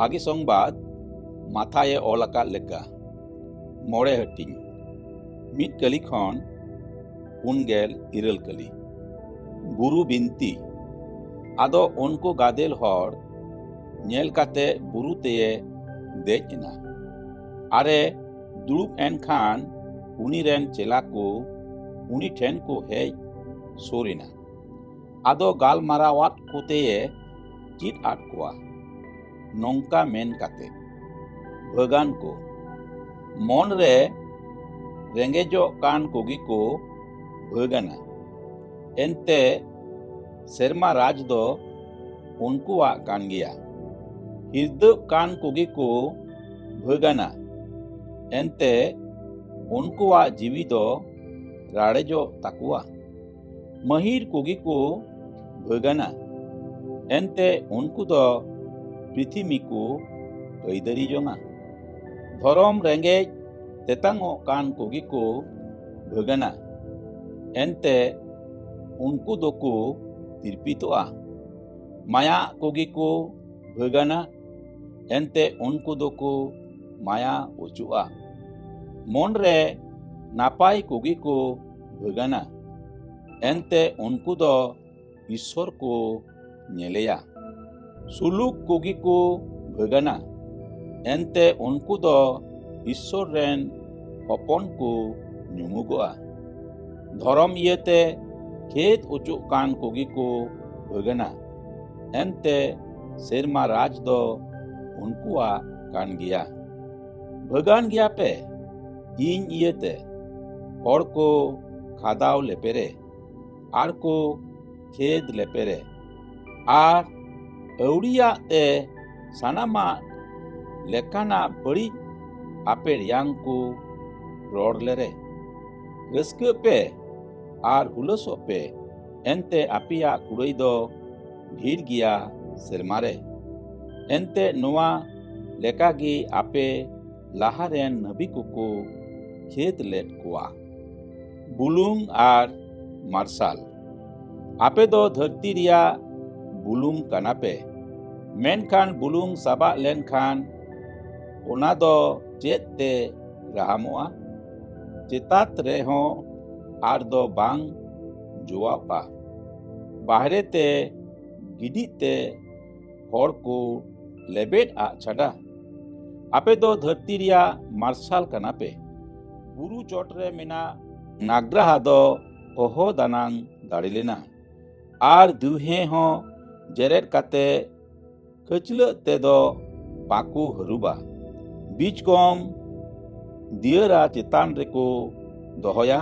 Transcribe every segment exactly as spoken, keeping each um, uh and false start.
ᱵᱷᱟᱜᱮ ᱥᱚᱝᱵᱟᱫ ᱢᱟᱛᱷᱟᱭᱮ ᱚᱞ ᱟᱠᱟᱫ ᱞᱮᱠᱟ, ᱢᱚᱬᱮ ᱦᱟᱹᱴᱤᱧ, ᱢᱤᱫ ᱠᱟᱹᱞᱤ ᱠᱷᱚᱱ ᱯᱩᱱ ᱜᱮᱞ ᱤᱨᱟᱹᱞ ᱠᱟᱹᱞᱤ᱾ ᱵᱩᱨᱩ ᱵᱤᱱᱛᱤ᱾ ᱟᱫᱚ ᱩᱱᱠᱩ ᱜᱟᱫᱮᱞ ᱦᱚᱲ ᱧᱮᱞ ᱠᱟᱛᱮ ᱵᱩᱨᱩ ᱛᱮᱭᱮ ᱫᱮᱡ ᱮᱱᱟ᱾ ᱟᱨᱮ ᱫᱩᱲᱩᱵ ᱮᱱ ᱠᱷᱟᱱ ᱩᱱᱤ ᱨᱮᱱ ᱪᱮᱞᱟ ᱠᱚ ᱩᱱᱤ ᱴᱷᱮᱱ ᱠᱚ ᱦᱮᱡ ᱥᱩᱨ ᱮᱱᱟ᱾ ᱟᱫᱚ ᱜᱟᱞᱢᱟᱨᱟᱣᱟᱫ ᱠᱚᱛᱮᱭᱮ ᱪᱮᱫ ᱟᱫ ᱠᱚᱣᱟ, ᱱᱚᱝᱠᱟ ᱢᱮᱱ ᱠᱟᱛᱮ, ᱵᱷᱟᱹᱜᱟᱱ ᱠᱚ, ᱢᱚᱱ ᱨᱮ ᱨᱮᱸᱜᱮᱡᱚᱜ ᱠᱟᱱ ᱠᱚᱜᱮ ᱠᱚ ᱵᱷᱟᱹᱜᱟᱱᱟ᱾ ᱮᱱᱛᱮ ᱥᱮᱨᱢᱟ ᱨᱟᱡᱽ ᱫᱚ ᱩᱱᱠᱩᱣᱟᱜ ᱠᱟᱱ ᱜᱮᱭᱟ᱾ ᱦᱤᱨᱫᱟᱹᱜ ᱠᱟᱱ ᱠᱚᱜᱮ ᱠᱚ ᱵᱷᱟᱹᱜᱟᱱᱟ᱾ ᱮᱱᱛᱮ ᱩᱱᱠᱩᱣᱟᱜ ᱡᱤᱣᱤ ᱫᱚ ᱨᱟᱲᱮᱡᱚᱜ ᱛᱟᱠᱚᱣᱟ᱾ ᱢᱟᱹᱦᱤᱨ ᱠᱚᱜᱮ ᱠᱚ ᱵᱷᱟᱹᱜᱟᱱᱟ᱾ ᱮᱱᱛᱮ ᱩᱱᱠᱩ ᱫᱚ ᱯᱨᱤᱛᱷᱤᱢᱤ ᱠᱚ ᱟᱹᱭᱫᱟᱹᱨᱤ ᱡᱚᱝᱟ᱾ ᱫᱷᱚᱨᱚᱢ ᱨᱮᱸᱜᱮᱡ ᱛᱮᱛᱟᱝᱚᱜ ᱠᱟᱱ ᱠᱚᱜᱮ ᱠᱚ ᱵᱷᱟᱹᱜᱟᱱᱟ᱾ ᱮᱱᱛᱮ ᱩᱱᱠᱩ ᱫᱚᱠᱚ ᱛᱤᱨᱯᱤᱛᱚᱜᱼᱟ᱾ ᱢᱟᱭᱟᱜ ᱠᱚᱜᱮ ᱠᱚ ᱵᱷᱟᱹᱜᱟᱱᱟ᱾ ᱮᱱᱛᱮ ᱩᱱᱠᱩ ᱫᱚᱠᱚ ᱢᱟᱭᱟ ᱚᱪᱚᱜᱼᱟ᱾ ᱢᱚᱱ ᱨᱮ ᱱᱟᱯᱟᱭ ᱠᱚᱜᱮ ᱠᱚ ᱵᱷᱟᱹᱜᱟᱱᱟ᱾ ᱮᱱᱛᱮ ᱩᱱᱠᱩ ᱫᱚ ᱤᱥᱥᱚᱨ ᱠᱚ ᱧᱮᱞᱮᱭᱟ᱾ ᱥᱩᱞᱩᱠ ᱠᱚᱜᱮ ᱠᱚ ᱵᱷᱟᱹᱜᱟᱱᱟ᱾ ᱮᱱᱛᱮ ᱩᱱᱠᱩ ᱫᱚ ᱤᱥᱥᱚᱨ ᱨᱮᱱ ᱦᱚᱯᱚᱱ ᱠᱚ ᱧᱩᱢᱩᱜᱚᱜᱼᱟ᱾ ᱫᱷᱚᱨᱚᱢ ᱤᱭᱟᱹᱛᱮ ᱠᱷᱮᱫ ᱚᱪᱚᱜ ᱠᱟᱱ ᱠᱚᱜᱮ ᱠᱚ ᱵᱷᱟᱹᱜᱟᱱᱟ᱾ ᱮᱱᱛᱮ ᱥᱮᱨᱢᱟ ᱨᱟᱡᱽ ᱫᱚ ᱩᱱᱠᱩᱣᱟᱜ ᱠᱟᱱ ᱜᱮᱭᱟ᱾ ᱵᱷᱟᱹᱜᱟᱱ ᱜᱮᱭᱟ ᱯᱮ ᱤᱧ ᱤᱭᱟᱹᱛᱮ, ᱦᱚᱲ ᱠᱚ ᱠᱷᱟᱫᱟᱣ ᱞᱮᱯᱮᱨᱮ ᱟᱨ ᱠᱚ ᱠᱷᱮᱫ ᱞᱮᱯᱮᱨᱮ, ᱟᱨ ᱟᱹᱣᱲᱤᱭᱟᱜ ᱛᱮ ᱥᱟᱱᱟᱢᱟᱜ ᱞᱮᱠᱟᱱᱟᱜ ᱵᱟᱹᱲᱤᱡ ᱟᱯᱮ ᱨᱮᱭᱟᱝ ᱠᱚ ᱨᱚᱲ ᱞᱮᱨᱮ᱾ ᱨᱟᱹᱥᱠᱟᱹᱜ ᱯᱮ ᱟᱨ ᱦᱩᱞᱟᱹᱥᱚᱜ ᱯᱮ, ᱮᱱᱛᱮ ᱟᱯᱮᱭᱟᱜ ᱠᱩᱲᱟᱹᱭ ᱫᱚ ᱰᱷᱮᱨ ᱜᱮᱭᱟ ᱥᱮᱨᱢᱟ ᱨᱮ᱾ ᱮᱱᱛᱮ ᱱᱚᱣᱟ ᱞᱮᱠᱟᱜᱮ ᱟᱯᱮ ᱞᱟᱦᱟ ᱨᱮᱱ ᱱᱟᱹᱵᱤ ᱠᱚᱠᱚ ᱠᱷᱮᱫ ᱞᱮᱫ ᱠᱚᱣᱟ᱾ ᱵᱩᱞᱩᱝ ᱟᱨ ᱢᱟᱨᱥᱟᱞ᱾ ᱟᱯᱮ ᱫᱚ ᱫᱷᱟᱹᱨᱛᱤ ᱨᱮᱭᱟᱜ ᱵᱩᱞᱩᱝ ᱠᱟᱱᱟ ᱯᱮ᱾ ᱢᱮᱱᱠᱷᱟᱱ ᱵᱩᱞᱩᱝ ᱥᱟᱵᱟᱜ ᱞᱮᱱᱠᱷᱟᱱ ᱚᱱᱟ ᱫᱚ ᱪᱮᱫ ᱛᱮ ᱨᱟᱦᱟᱢᱚᱜᱼᱟ? ᱪᱮᱛᱟᱛ ᱨᱮᱦᱚᱸ ᱟᱨ ᱫᱚ ᱵᱟᱝ ᱡᱚᱣᱟᱜᱼᱟ, ᱵᱟᱦᱨᱮ ᱛᱮ ᱜᱤᱰᱤᱜ ᱛᱮ ᱦᱚᱲ ᱠᱚ ᱞᱮᱵᱮᱫ ᱟᱜ ᱪᱷᱟᱰᱟ᱾ ᱟᱯᱮ ᱫᱚ ᱫᱷᱟᱹᱨᱛᱤ ᱨᱮᱭᱟᱜ ᱢᱟᱨᱥᱟᱞ ᱠᱟᱱᱟ ᱯᱮ᱾ ᱵᱩᱨᱩ ᱪᱚᱴ ᱨᱮ ᱢᱮᱱᱟᱜ ᱱᱟᱜᱽᱨᱟᱦᱟ ᱫᱚ ᱚᱦᱚ ᱫᱟᱱᱟᱝ ᱫᱟᱲᱮ ᱞᱮᱱᱟ, ᱟᱨ ᱫᱩᱦᱮ ᱦᱚᱸ ᱡᱮᱨᱮᱫ ᱠᱟᱛᱮ ᱠᱷᱟᱹᱪᱞᱟᱹᱜ ᱛᱮᱫᱚ ᱵᱟᱠᱚ ᱦᱟᱹᱨᱩᱵᱟ᱾ ᱵᱤᱪᱠᱚᱢ ᱫᱤᱭᱟᱹᱨᱟ ᱪᱮᱛᱟᱱ ᱨᱮᱠᱚ ᱫᱚᱦᱚᱭᱟ,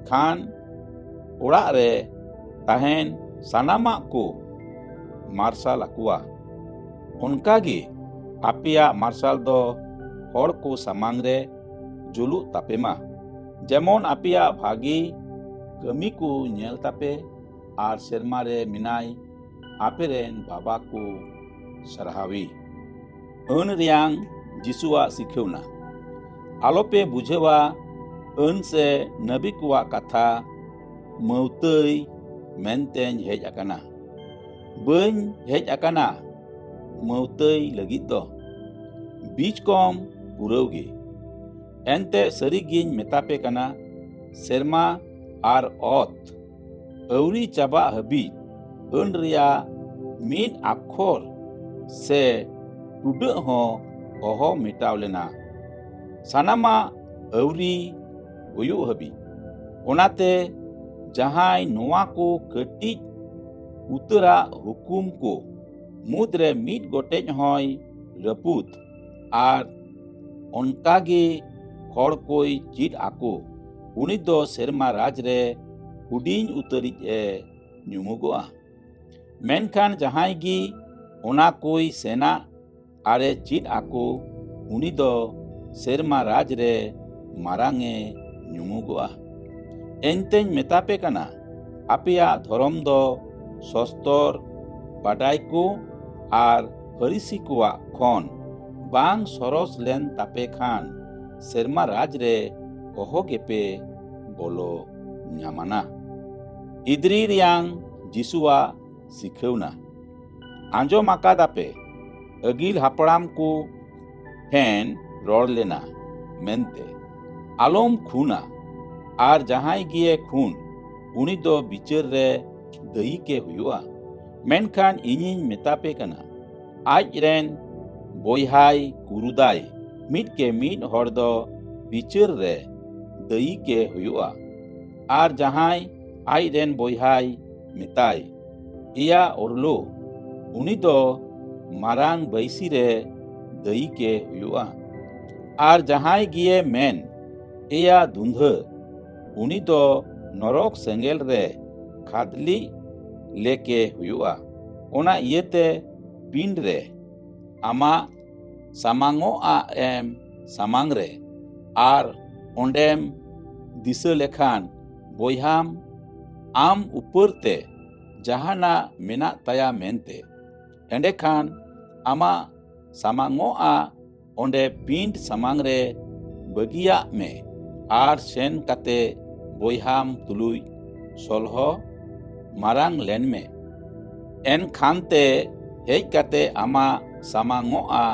ᱠᱷᱟᱱ ᱚᱲᱟᱜ ᱨᱮ ᱛᱟᱦᱮᱱ ᱥᱟᱱᱟᱢᱟᱜ ᱠᱚ ᱢᱟᱨᱥᱟᱞ ᱟᱠᱚᱣᱟ᱾ ᱚᱱᱠᱟᱜᱮ ᱟᱯᱮᱭᱟᱜ ᱢᱟᱨᱥᱟᱞ ᱫᱚ ᱦᱚᱲ ᱠᱚ ᱥᱟᱢᱟᱝ ᱨᱮ ᱡᱩᱞᱩᱜ ᱛᱟᱯᱮ ᱢᱟ, ᱡᱮᱢᱚᱱ ᱟᱯᱮᱭᱟᱜ ᱵᱷᱟᱹᱜᱤ ᱠᱟᱹᱢᱤ ᱠᱚ ᱧᱮᱞ ᱛᱟᱯᱮ ᱟᱨ ᱥᱮᱨᱢᱟ ᱨᱮ ᱢᱮᱱᱟᱭ ᱟᱯᱮ ᱨᱮᱱ ᱵᱟᱵᱟ ᱠᱚ ᱥᱟᱨᱦᱟᱣᱤ᱾ ᱟᱹᱱ ᱨᱮᱭᱟᱝ ᱡᱤᱥᱩᱣᱟᱜ ᱥᱤᱠᱷᱟᱹᱣᱱᱟ᱾ ᱟᱞᱚᱯᱮ ᱵᱩᱡᱷᱟᱹᱣᱟ, ᱟᱹᱱ ᱥᱮ ᱱᱟᱵᱤ ᱠᱚᱣᱟᱜ ᱠᱟᱛᱷᱟ ᱢᱟᱹᱣᱛᱟᱹᱭ ᱢᱮᱱᱛᱮᱧ ᱦᱮᱡ ᱟᱠᱟᱱᱟ᱾ ᱵᱟᱹᱧ ᱦᱮᱡ ᱟᱠᱟᱱᱟ ᱢᱟᱹᱣᱛᱟᱹᱭ ᱞᱟᱹᱜᱤᱫ ᱫᱚ, ᱵᱤᱪᱠᱚᱢ ᱯᱩᱨᱟᱹᱣ ᱜᱮ᱾ ᱮᱱᱛᱮ ᱥᱟᱹᱨᱤᱜᱤᱧ ᱢᱮᱛᱟᱯᱮ ᱠᱟᱱᱟ, ᱥᱮᱨᱢᱟ ᱟᱨ ᱚᱛ ᱟᱹᱣᱨᱤ ᱪᱟᱵᱟᱜ ᱦᱟᱹᱵᱤᱡ ᱟᱹᱱ ᱨᱮᱭᱟᱜ ᱢᱤᱫ ᱟᱠᱷᱚᱨ ᱥᱮ ᱴᱩᱰᱟᱹᱜ ᱦᱚᱸ ᱚᱦᱚ ᱢᱮᱴᱟᱣ ᱞᱮᱱᱟ, ᱥᱟᱱᱟᱢᱟᱜ ᱟᱹᱣᱨᱤ ᱦᱩᱭᱩᱜ ᱦᱟᱹᱵᱤᱡ᱾ ᱚᱱᱟᱛᱮ ᱡᱟᱦᱟᱸᱭ ᱱᱚᱣᱟ ᱠᱚ ᱠᱟᱹᱴᱤᱡ ᱩᱛᱟᱹᱨᱟᱜ ᱦᱩᱠᱩᱢ ᱠᱚ ᱢᱩᱫᱽᱨᱮ ᱢᱤᱫ ᱜᱚᱴᱮᱡ ᱦᱚᱸᱭ ᱨᱟᱹᱯᱩᱫ, ᱟᱨ ᱚᱱᱠᱟᱜᱮ ᱦᱚᱲ ᱠᱚᱭ ᱪᱮᱫ ᱟᱠᱚ, ᱩᱱᱤ ᱫᱚ ᱥᱮᱨᱢᱟ ᱨᱟᱡᱽ ᱨᱮ ᱦᱩᱰᱤᱧ ᱩᱛᱟᱹᱨᱤᱡ ᱮ ᱧᱩᱢᱩᱜᱚᱜᱼᱟ᱾ ᱢᱮᱱᱠᱷᱟᱱ ᱡᱟᱦᱟᱸᱭ ᱜᱮ ᱚᱱᱟ ᱠᱚᱭ ᱥᱮᱱᱟᱜ ᱟᱨᱮ ᱪᱮᱫ ᱟᱠᱚ, ᱩᱱᱤ ᱫᱚ ᱥᱮᱨᱢᱟ ᱨᱟᱡᱽ ᱨᱮ ᱢᱟᱨᱟᱝ ᱮ ᱧᱩᱢᱩᱜᱚᱜᱼᱟ᱾ ᱮᱱᱛᱮᱧ ᱢᱮᱛᱟ ᱯᱮ ᱠᱟᱱᱟ, ᱟᱯᱮᱭᱟᱜ ᱫᱷᱚᱨᱚᱢ ᱫᱚ ᱥᱚᱥᱛᱚᱨ ᱵᱟᱰᱟᱭ ᱠᱚ ᱟᱨ ᱯᱷᱟᱹᱨᱤᱥᱤ ᱠᱚᱣᱟᱜ ᱠᱷᱚᱱ ᱵᱟᱝ ᱥᱚᱨᱚᱥ ᱞᱮᱱ ᱛᱟᱯᱮ ᱠᱷᱟᱱ, ᱥᱮᱨᱢᱟ ᱨᱟᱡᱽ ᱨᱮ ᱚᱦᱚ ᱜᱮᱯᱮ ᱵᱚᱞᱚ ᱧᱟᱢᱟᱱᱟ᱾ ᱤᱫᱨᱤ ᱨᱮᱭᱟᱝ ᱡᱤᱥᱩᱣᱟᱜ ᱥᱤᱠᱷᱟᱹᱣᱱᱟ᱾ ᱟᱸᱡᱚᱢ ᱟᱠᱟᱫᱟᱯᱮ, ᱟᱹᱜᱤᱞ ᱦᱟᱯᱲᱟᱢ ᱠᱚ ᱴᱷᱮᱱ ᱨᱚᱲ ᱞᱮᱱᱟ ᱢᱮᱱᱛᱮ, ᱟᱞᱚᱢ ᱠᱷᱩᱱᱟ, ᱟᱨ ᱡᱟᱦᱟᱸᱭ ᱜᱮᱭᱮ ᱠᱷᱩᱱ, ᱩᱱᱤ ᱫᱚ ᱵᱤᱪᱟᱹᱨ ᱨᱮ ᱫᱟᱹᱭᱤᱠᱮ ᱦᱩᱭᱩᱜᱼᱟ᱾ ᱢᱮᱱᱠᱷᱟᱱ ᱤᱧᱤᱧ ᱢᱮᱛᱟᱯᱮ ᱠᱟᱱᱟ, ᱟᱡ ᱨᱮᱱ ᱵᱚᱭᱦᱟᱭ ᱠᱩᱨᱩᱫᱟᱭ, ᱢᱤᱫ ᱠᱮ ᱢᱤᱫ ᱦᱚᱲ ᱫᱚ ᱵᱤᱪᱟᱹᱨ ᱨᱮ ᱫᱟᱹᱭᱤᱠᱮ ᱦᱩᱭᱩᱜᱼᱟ᱾ ᱟᱨ ᱡᱟᱦᱟᱸᱭ ᱟᱡ ᱨᱮᱱ ᱵᱚᱭᱦᱟᱭ ᱢᱮᱛᱟᱭ, ᱮᱭᱟ ᱚᱨᱞᱳ, ᱩᱱᱤ ᱫᱚ ᱢᱟᱨᱟᱝ ᱵᱟᱹᱭᱥᱤ ᱨᱮ ᱫᱟᱹᱭᱤᱠᱮ ᱦᱩᱭᱩᱜᱼᱟ᱾ ᱟᱨ ᱡᱟᱦᱟᱸᱭ ᱜᱮᱭᱮ ᱢᱮᱱ, ᱮᱭᱟ ᱫᱩᱸᱫᱷᱟᱹ, ᱩᱱᱤ ᱫᱚ ᱱᱚᱨᱚᱠ ᱥᱮᱸᱜᱮᱞ ᱨᱮ ᱠᱷᱟᱫᱽᱞᱤ ᱞᱮᱠᱮ ᱦᱩᱭᱩᱜᱼᱟ᱾ ᱚᱱᱟ ᱤᱭᱟᱹᱛᱮ ᱯᱤᱸᱰ ᱨᱮ ᱟᱢᱟᱜ ᱥᱟᱢᱟᱝᱚᱜᱼᱟ ᱮᱢ ᱥᱟᱢᱟᱝ ᱨᱮ, ᱟᱨ ᱚᱸᱰᱮᱢ ᱫᱤᱥᱟᱹ ᱞᱮᱠᱷᱟᱱ ᱵᱚᱭᱦᱟᱢ ᱟᱢ ᱩᱯᱟᱹᱨ ᱛᱮ ᱡᱟᱦᱟᱱᱟᱜ ᱢᱮᱱᱟᱜ ᱛᱟᱭᱟ ᱢᱮᱱᱛᱮ᱾ ᱮᱸᱰᱮᱠᱷᱟᱱ ᱟᱢᱟᱜ ᱥᱟᱢᱟᱝᱚᱜᱼᱟ ᱚᱸᱰᱮ ᱯᱤᱸᱰ ᱥᱟᱢᱟᱝ ᱨᱮ ᱵᱟᱹᱜᱤᱭᱟᱜ ᱢᱮ, ᱟᱨ ᱥᱮᱱ ᱠᱟᱛᱮ ᱵᱚᱭᱦᱟᱢ ᱛᱩᱞᱩᱡ ᱥᱚᱞᱦᱚ ᱢᱟᱨᱟᱝ ᱞᱮᱱ ᱢᱮ᱾ ᱮᱱᱠᱷᱟᱱ ᱛᱮ ᱦᱮᱡ ᱠᱟᱛᱮ ᱟᱢᱟᱜ ᱥᱟᱢᱟᱝᱚᱜᱼᱟ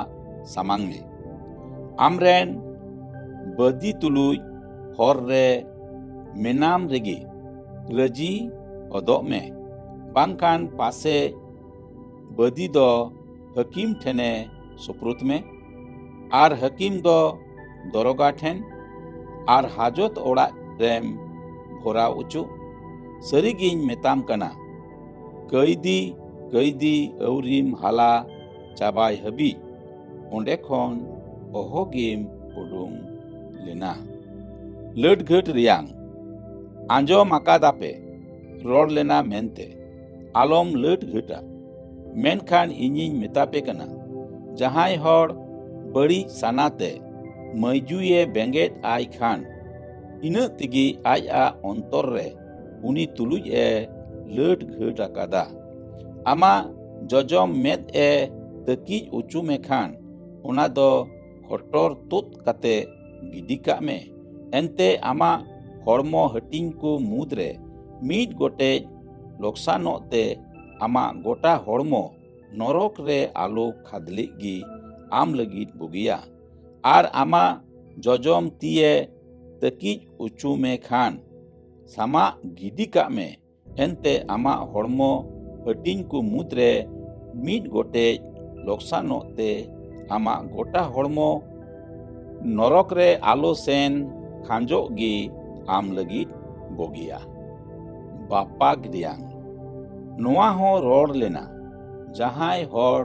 ᱥᱟᱢᱟᱝ ᱢᱮ᱾ ᱟᱢᱨᱮᱱ ᱵᱟᱹᱫᱤ ᱛᱩᱞᱩᱡ ᱦᱚᱨ ᱨᱮ ᱢᱮᱱᱟᱢ ᱨᱮᱜᱮ ᱨᱟᱹᱡᱤ ᱦᱚᱫᱚᱜ ᱢᱮ, ᱵᱟᱝᱠᱷᱟᱱ ᱯᱟᱥᱮᱡ ᱵᱟᱹᱫᱤ ᱫᱚ ᱦᱟᱹᱠᱤᱢ ᱴᱷᱮᱱᱮ ᱥᱩᱯᱨᱩᱫ ᱢᱮ, ᱟᱨ ᱦᱟᱹᱠᱤᱢ ᱫᱚ ᱫᱚᱨᱚᱜᱟ ᱴᱷᱮᱱ, ᱟᱨ ᱦᱟᱡᱚᱛ ᱚᱲᱟᱜ ᱨᱮᱢ ᱵᱷᱚᱨᱟᱣ ᱚᱪᱚ᱾ ᱥᱟᱹᱨᱤᱜᱤᱧ ᱢᱮᱛᱟᱢ ᱠᱟᱱᱟ, ᱠᱟᱹᱭᱫᱤ ᱠᱟᱹᱭᱫᱤ ᱟᱹᱣᱨᱤᱢ ᱦᱟᱞᱟ ᱪᱟᱵᱟᱭ ᱦᱟᱹᱵᱤᱡ ᱚᱸᱰᱮ ᱠᱷᱚᱱ ᱚᱦᱚᱜᱮᱢ ᱩᱰᱩᱝ ᱞᱮᱱᱟ᱾ ᱞᱟᱹᱴᱜᱷᱟᱹᱴ ᱨᱮᱭᱟᱝ ᱟᱸᱡᱚᱢ ᱟᱠᱟᱫᱟᱯᱮ ᱨᱚᱲ ᱞᱮᱱᱟ ᱢᱮᱱᱛᱮ, ᱟᱞᱚᱢ ᱞᱟᱹᱴᱜᱷᱟᱹᱴᱟ᱾ ᱢᱮᱱᱠᱷᱟᱱ ᱤᱧᱤᱧ ᱢᱮᱛᱟᱯᱮ ᱠᱟᱱᱟ, ᱡᱟᱦᱟᱸᱭ ᱦᱚᱲ ᱵᱟᱹᱲᱤᱡ ᱥᱟᱱᱟᱛᱮ ᱢᱟᱹᱭᱡᱩᱭᱮ ᱵᱮᱸᱜᱮᱫ ᱟᱭ ᱠᱷᱟᱱ, ᱤᱱᱟᱹᱜ ᱛᱮᱜᱮ ᱟᱡᱟᱜ ᱚᱱᱛᱚᱨ ᱨᱮ ᱩᱱᱤ ᱛᱩᱞᱩᱡ ᱮ ᱞᱟᱹᱴ ᱜᱷᱟᱹᱴ ᱟᱠᱟᱫᱟ᱾ ᱟᱢᱟᱜ ᱡᱚᱡᱚᱢ ᱢᱮᱫ ᱮ ᱛᱟᱹᱠᱤᱡ ᱚᱪᱚ ᱢᱮ ᱠᱷᱟᱱ, ᱚᱱᱟ ᱫᱚ ᱦᱚᱴᱚᱨ ᱛᱩᱫ ᱠᱟᱛᱮ ᱜᱤᱰᱤ ᱠᱟᱜ ᱢᱮ᱾ ᱮᱱᱛᱮ ᱟᱢᱟᱜ ᱦᱚᱲᱢᱚ ᱦᱟᱹᱴᱤᱧ ᱠᱚ ᱢᱩᱫᱽᱨᱮ ᱢᱤᱫ ᱜᱚᱴᱮᱡ ᱞᱚᱠᱥᱟᱱᱚᱜ ᱛᱮ ᱟᱢᱟᱜ ᱜᱚᱴᱟ ᱦᱚᱲᱢᱚ ᱱᱚᱨᱚᱠ ᱨᱮ ᱟᱞᱚ ᱠᱷᱟᱫᱽᱞᱮᱜ ᱜᱮ ᱟᱢ ᱞᱟᱹᱜᱤᱫ ᱵᱩᱜᱤᱭᱟ᱾ ᱟᱨ ᱟᱢᱟᱜ ᱡᱚᱡᱚᱢ ᱛᱤᱭᱮ ᱛᱟᱹᱠᱤᱡ ᱚᱪᱚ ᱢᱮ ᱠᱷᱟᱱ, ᱥᱟᱢᱟᱜ ᱜᱤᱰᱤ ᱠᱟᱜ ᱢᱮ᱾ ᱮᱱᱛᱮ ᱟᱢᱟᱜ ᱦᱚᱲᱢᱚ ᱦᱟᱹᱴᱤᱧ ᱠᱚ ᱢᱩᱫᱽᱨᱮ ᱢᱤᱫ ᱜᱚᱴᱮᱡ ᱞᱚᱠᱥᱟᱱᱚᱜ ᱛᱮ ᱟᱢᱟᱜ ᱜᱚᱴᱟ ᱦᱚᱲᱢᱚ ᱱᱚᱨᱚᱠ ᱨᱮ ᱟᱞᱚ ᱥᱮᱱ ᱠᱷᱟᱸᱡᱚᱜ ᱜᱮ ᱟᱢ ᱞᱟᱹᱜᱤᱫ ᱵᱚᱜᱮᱭᱟ᱾ ᱵᱟᱯᱟᱠ ᱨᱮᱭᱟᱝ᱾ ᱱᱚᱣᱟ ᱦᱚᱸ ᱨᱚᱲ ᱞᱮᱱᱟ, ᱡᱟᱦᱟᱸᱭ ᱦᱚᱲ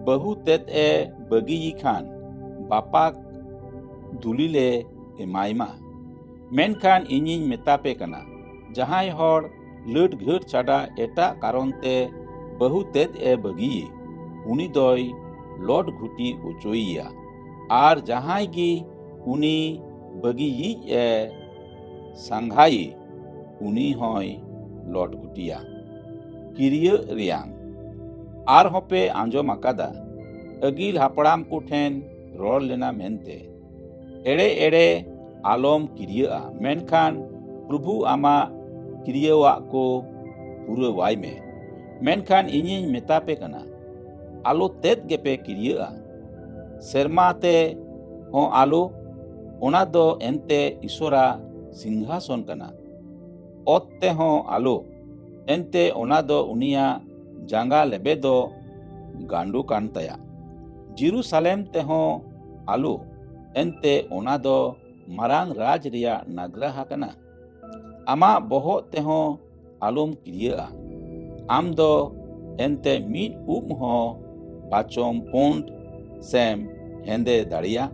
ᱵᱟᱹᱦᱩ ᱛᱮᱫ ᱮ ᱵᱟᱹᱜᱤᱭᱮ ᱠᱷᱟᱱ ᱵᱟᱯᱟᱠ ᱫᱩᱞᱤᱞᱮ ᱮᱢᱟᱭ ᱢᱟ᱾ ᱢᱮᱱᱠᱷᱟᱱ ᱤᱧᱤᱧ ᱢᱮᱛᱟ ᱯᱮ ᱠᱟᱱᱟ, ᱡᱟᱦᱟᱸᱭ ᱦᱚᱲ ᱞᱟᱹᱴ ᱜᱷᱟᱹᱴ ᱪᱷᱟᱰᱟ ᱮᱴᱟᱜ ᱠᱟᱨᱚᱱ ᱛᱮ ᱵᱟᱹᱦᱩ ᱛᱮᱫ ᱮ ᱵᱟᱹᱜᱤᱭᱮ, ᱩᱱᱤ ᱫᱚᱭ ᱞᱚᱴ ᱜᱷᱩᱴᱤ ᱚᱪᱚᱭᱮᱭᱟ᱾ ᱟᱨ ᱡᱟᱦᱟᱸᱭ ᱜᱮ ᱩᱱᱤ ᱵᱟᱹᱜᱤᱭᱤᱡ ᱮ ᱥᱟᱸᱜᱷᱟᱭᱮ, ᱩᱱᱤ ᱦᱚᱸᱭ ᱞᱚᱴ ᱜᱷᱩᱴᱤᱭᱟ᱾ ᱠᱤᱨᱭᱟᱹᱜ ᱨᱮᱭᱟᱝ᱾ ᱟᱨᱦᱚᱸ ᱯᱮ ᱟᱸᱡᱚᱢ ᱟᱠᱟᱫᱟ, ᱟᱹᱜᱤᱞ ᱦᱟᱯᱲᱟᱢ ᱠᱚ ᱴᱷᱮᱱ ᱨᱚᱲ ᱞᱮᱱᱟ ᱢᱮᱱᱛᱮ, ᱮᱲᱮ ᱮᱲᱮ ᱟᱞᱚᱢ ᱠᱤᱨᱭᱟᱹᱜᱼᱟ, ᱢᱮᱱᱠᱷᱟᱱ ᱯᱨᱚᱵᱷᱩ ᱟᱢᱟᱜ ᱠᱤᱨᱭᱟᱹᱣᱟᱜ ᱠᱚ ᱯᱩᱨᱟᱹᱣᱟᱭ ᱢᱮ᱾ ᱢᱮᱱᱠᱷᱟᱱ ᱤᱧᱤᱧ ᱢᱮᱛᱟ ᱯᱮ ᱠᱟᱱᱟ, ᱟᱞᱚ ᱛᱮᱫ ᱜᱮᱯᱮ ᱠᱤᱨᱭᱟᱹᱜᱼᱟ᱾ ᱥᱮᱨᱢᱟ ᱛᱮ ᱦᱚᱸ ᱟᱞᱚ, ᱚᱱᱟ ᱫᱚ ᱮᱱᱛᱮ ᱤᱥᱚᱨᱟᱜ ᱥᱤᱝᱦᱟᱥᱚᱱ ᱠᱟᱱᱟ᱾ ᱚᱛ ᱛᱮᱦᱚᱸ ᱟᱞᱚ, ᱮᱱᱛᱮ ᱚᱱᱟ ᱫᱚ ᱩᱱᱤᱭᱟᱜ ᱡᱟᱸᱜᱟ ᱞᱮᱵᱮᱫᱚᱜ ᱜᱟᱸᱰᱚ ᱠᱟᱱ ᱛᱟᱭᱟ᱾ ᱡᱮᱨᱩᱥᱟᱞᱮᱢ ᱛᱮᱦᱚᱸ ᱟᱞᱚ, ᱮᱱᱛᱮ ᱚᱱᱟ ᱫᱚ ᱢᱟᱨᱟᱝ ᱨᱟᱡᱽ ᱨᱮᱭᱟᱜ ᱱᱟᱜᱽᱨᱟᱦᱟ ᱠᱟᱱᱟ᱾ ᱟᱢᱟᱜ ᱵᱚᱦᱚᱜ ᱛᱮᱦᱚᱸ ᱟᱞᱚᱢ ᱠᱤᱨᱭᱟᱹᱜᱼᱟ᱾ ᱟᱢ ᱫᱚ ᱮᱱᱛᱮ ᱢᱤᱫ ᱩᱵ ᱦᱚᱸ ᱵᱟᱪᱚᱢ ᱯᱩᱸᱰ ᱥᱮᱢ ᱦᱮᱸᱫᱮ ᱫᱟᱲᱮᱭᱟᱜ᱾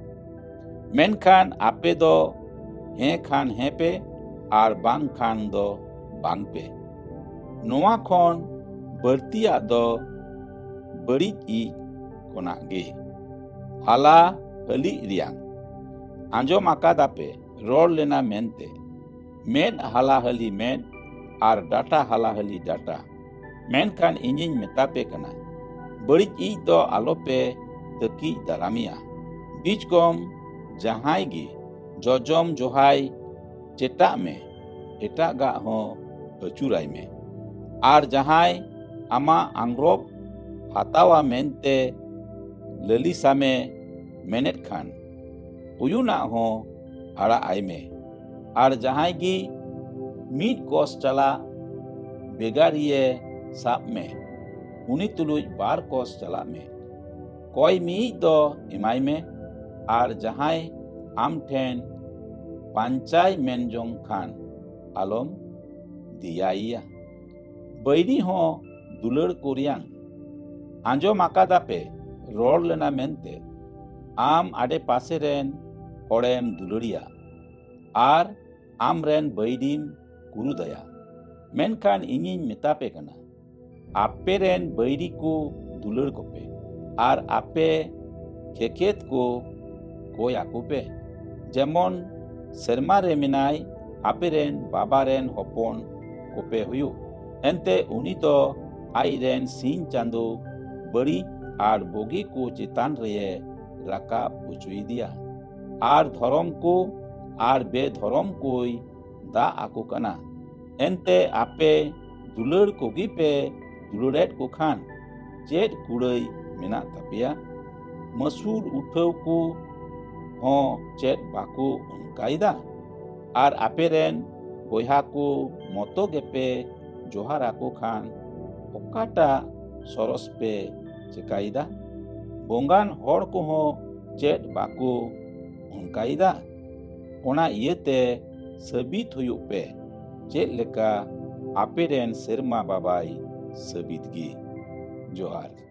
ᱢᱮᱱᱠᱷᱟᱱ ᱟᱯᱮ ᱫᱚ ᱦᱮᱸ ᱠᱷᱟᱱ ᱦᱮᱸ ᱯᱮ, ᱟᱨ ᱵᱟᱝ ᱠᱷᱟᱱ ᱫᱚ ᱵᱟᱝ ᱯᱮ᱾ ᱱᱚᱣᱟ ᱠᱷᱚᱱ ᱵᱟᱹᱲᱛᱤᱭᱟᱜ ᱫᱚ ᱵᱟᱹᱲᱤᱡ ᱤᱡ ᱠᱷᱚᱱᱟᱜ ᱜᱮ᱾ ᱦᱟᱞᱟ ᱦᱟᱹᱞᱤᱜ ᱨᱮᱭᱟᱝ᱾ ᱟᱸᱡᱚᱢ ᱟᱠᱟᱫᱟᱯᱮ ᱨᱚᱲ ᱞᱮᱱᱟ ᱢᱮᱱᱛᱮ, ᱢᱮᱫ ᱦᱟᱞᱟ ᱦᱟᱹᱞᱤ ᱢᱮᱫ ᱟᱨ ᱰᱟᱴᱟ ᱦᱟᱞᱟ ᱦᱟᱹᱞᱤ ᱰᱟᱴᱟ᱾ ᱢᱮᱱᱠᱷᱟᱱ ᱤᱧᱤᱧ ᱢᱮᱛᱟ ᱯᱮ ᱠᱟᱱᱟ, ᱵᱟᱹᱲᱤᱡ ᱤᱡ ᱫᱚ ᱟᱞᱚᱯᱮ ᱛᱟᱹᱠᱤᱡ ᱫᱟᱨᱟᱢᱮᱭᱟ᱾ ᱵᱤᱡ ᱠᱚᱢ ᱡᱟᱦᱟᱸᱭ ᱜᱮ ᱡᱚᱡᱚᱢ ᱡᱚᱦᱟᱭ ᱪᱮᱴᱟᱜ ᱢᱮ, ᱮᱴᱟᱜᱟᱜ ᱦᱚᱸ ᱟᱹᱪᱩᱨᱟᱭ ᱢᱮ᱾ ᱟᱨ ᱡᱟᱦᱟᱸᱭ ᱟᱢᱟᱜ ᱟᱝᱨᱚᱯ ᱦᱟᱛᱟᱣᱟ ᱢᱮᱱᱛᱮ ᱞᱟᱹᱞᱤᱥᱟᱢᱮ ᱢᱮᱱᱮᱫ ᱠᱷᱟᱱ, ᱩᱭᱩᱱᱟᱜ ᱦᱚᱸ ᱟᱲᱟᱜ ᱟᱭ ᱢᱮ᱾ ᱟᱨ ᱡᱟᱦᱟᱸᱭ ᱜᱮ ᱢᱤᱫ ᱠᱚᱥ ᱪᱟᱞᱟᱜ ᱵᱮᱜᱟᱨᱤᱭᱮ ᱥᱟᱵ ᱢᱮ, ᱩᱱᱤ ᱛᱩᱞᱩᱡ ᱵᱟᱨ ᱠᱚᱥ ᱪᱟᱞᱟᱜ ᱢᱮ᱾ ᱠᱚᱭ ᱢᱤᱭᱤᱡ ᱫᱚ ᱮᱢᱟᱭ ᱢᱮ, ᱟᱨ ᱡᱟᱦᱟᱸᱭ ᱟᱢ ᱴᱷᱮᱱ ᱯᱟᱧᱪᱟᱭ ᱢᱮᱱ ᱡᱚᱝ ᱠᱷᱟᱱ, ᱟᱞᱚᱢ ᱫᱮᱭᱟᱭᱮᱭᱟ᱾ ᱵᱟᱹᱭᱨᱤ ᱦᱚᱸ ᱫᱩᱞᱟᱹᱲ ᱠᱚ ᱨᱮᱭᱟᱝ᱾ ᱟᱸᱡᱚᱢ ᱟᱠᱟᱫᱟᱯᱮ ᱨᱚᱲ ᱞᱮᱱᱟ ᱢᱮᱱᱛᱮ, ᱟᱢ ᱟᱰᱮ ᱯᱟᱥᱮ ᱨᱮᱱ ᱦᱚᱲᱮᱢ ᱫᱩᱞᱟᱹᱲᱤᱭᱟ ᱟᱨ ᱟᱢ ᱨᱮᱱ ᱵᱟᱹᱭᱨᱤᱢ ᱠᱩᱨᱩᱫᱟᱭᱟ᱾ ᱢᱮᱱᱠᱷᱟᱱ ᱤᱧᱤᱧ ᱢᱮᱛᱟ ᱯᱮ ᱠᱟᱱᱟ, ᱟᱯᱮ ᱨᱮᱱ ᱵᱟᱹᱭᱨᱤ ᱠᱚ ᱫᱩᱞᱟᱹᱲ ᱠᱚᱯᱮ ᱟᱨ ᱟᱯᱮ ᱠᱷᱮᱠᱷᱮᱛ ᱠᱚ ᱠᱚᱭ ᱟᱠᱚ ᱯᱮ, ᱡᱮᱢᱚᱱ ᱥᱮᱨᱢᱟ ᱨᱮ ᱢᱮᱱᱟᱭ ᱟᱯᱮ ᱨᱮᱱ ᱵᱟᱵᱟ ᱨᱮᱱ ᱦᱚᱯᱚᱱ ᱠᱚᱯᱮ ᱦᱩᱭᱩᱜ᱾ ᱮᱱᱛᱮ ᱩᱱᱤ ᱫᱚ ᱟᱡ ᱨᱮᱱ ᱥᱤᱧ ᱪᱟᱸᱫᱚ ᱵᱟᱹᱲᱤᱡ ᱟᱨ ᱵᱩᱜᱤ ᱠᱚ ᱪᱮᱛᱟᱱ ᱨᱮᱭᱮ ᱨᱟᱠᱟᱵ ᱦᱚᱪᱚᱭᱮᱫᱮᱭᱟ, ᱟᱨ ᱫᱷᱚᱨᱚᱢ ᱠᱚ ᱟᱨ ᱵᱮᱫᱷᱚᱨᱚᱢ ᱠᱚᱭ ᱫᱟᱜ ᱟᱠᱚ ᱠᱟᱱᱟ᱾ ᱮᱱᱛᱮ ᱟᱯᱮ ᱫᱩᱞᱟᱹᱲ ᱠᱚᱜᱮ ᱯᱮ ᱫᱩᱞᱟᱹᱲᱮᱫ ᱠᱚ ᱠᱷᱟᱱ, ᱪᱮᱫ ᱠᱩᱲᱟᱹᱭ ᱢᱮᱱᱟᱜ ᱛᱟᱯᱮᱭᱟ? ᱢᱟᱹᱥᱩᱞ ᱩᱴᱷᱟᱹᱣ ᱠᱚ ᱦᱚᱸ ᱪᱮᱫ ᱵᱟᱠᱚ ᱚᱱᱠᱟᱭᱮᱫᱟ? ᱟᱨ ᱟᱯᱮ ᱨᱮᱱ ᱵᱚᱭᱦᱟ ᱠᱚ ᱢᱚᱛᱚ ᱜᱮᱯᱮ ᱡᱚᱦᱟᱨ ᱟᱠᱚ ᱠᱷᱟᱱ, ᱚᱠᱟᱴᱟᱜ ᱥᱚᱨᱚᱥ ᱯᱮ ᱪᱮᱠᱟᱭᱮᱫᱟ? ᱵᱚᱸᱜᱟᱱ ᱦᱚᱲ ᱠᱚᱦᱚᱸ ᱪᱮᱫ ᱵᱟᱠᱚ ᱚᱱᱠᱟᱭᱮᱫᱟ? ᱚᱱᱟ ᱤᱭᱟᱹᱛᱮ ᱥᱟᱹᱵᱤᱛ ᱦᱩᱭᱩᱜ ᱯᱮ, ᱪᱮᱫ ᱞᱮᱠᱟ ᱟᱯᱮ ᱨᱮᱱ ᱥᱮᱨᱢᱟ ᱵᱟᱵᱟᱭ ᱥᱟᱹᱵᱤᱛ ᱜᱮ᱾ ᱡᱚᱦᱟᱨ᱾